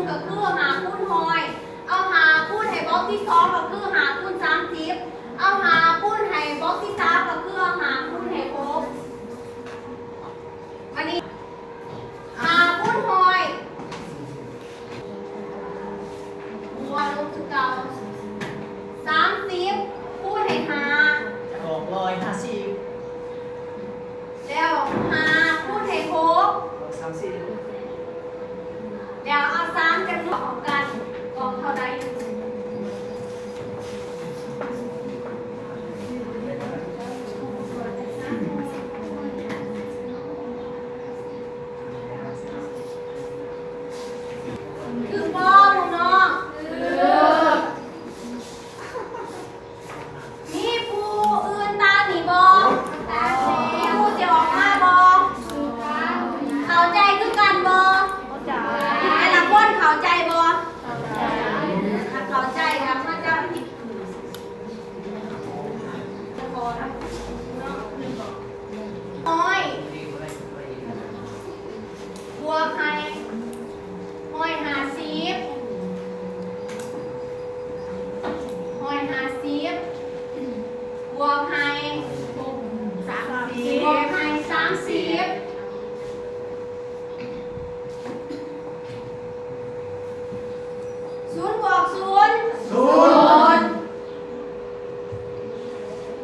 ກໍຄືຫ້າຄູນຮ້ອຍ ເອົາຫ້າຄູນໃຫ້ບລັອກທີສອງກໍຄືຫ້າຄູນສາມສິບ ເອົາຫ້າຄູນໃຫ້ບລັອກທີສາມກໍຄືເອົາຫ້າຄູນໃຫ້ຫົກ ບາດນີ້ຫ້າຄູນຮ້ອຍ ບວກລົບຄືເກົ່າ ສາມສິບຄູນໃຫ້ຫ້າ ຈະອອກຮ້ອຍຫ້າສິບ ແລ້ວຫ້າຄູນໃຫ້ຫົກ ສາມສິບ ແລ້ວເອົາສາມຈຳນວນຂອງກັນອອກເທົ່າໃດ? ຖືກບໍ່ ນ້ອງໆ? ຖືກ. ມີຜູ້ອື່ນຕ່າງນີ້ບໍ່? ມີຜູ້ຊິອອກມາບໍ່? ເຂົ້າໃຈຄືກັນບໍ່? ແຕ່ລະຄົນເຂົ້າໃຈບໍ່? ເຂົ້າໃຈ. ເຂົ້າໃຈແລ້ວມາຈັບຜິດ ຮ້ອຍ ບວກໃຫ້ຮ້ອຍຫ້າສິບ ຮ້ອຍຫ້າສິບ ບວກໃຫ້ສາມສິບ ບວກໃຫ້ສາມສິບ ສູນບວກສູນ ສູນ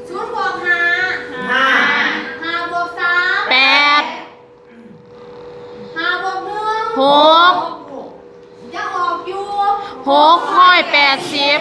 ສູນບວກຫ້າ ຫ້າ ຫ້າບວກສາມ ແປດ ຫ້າບວກໜຶ່ງ ຫົກ ຈະອອກຢູ່ ຫົກຮ້ອຍແປດສິບ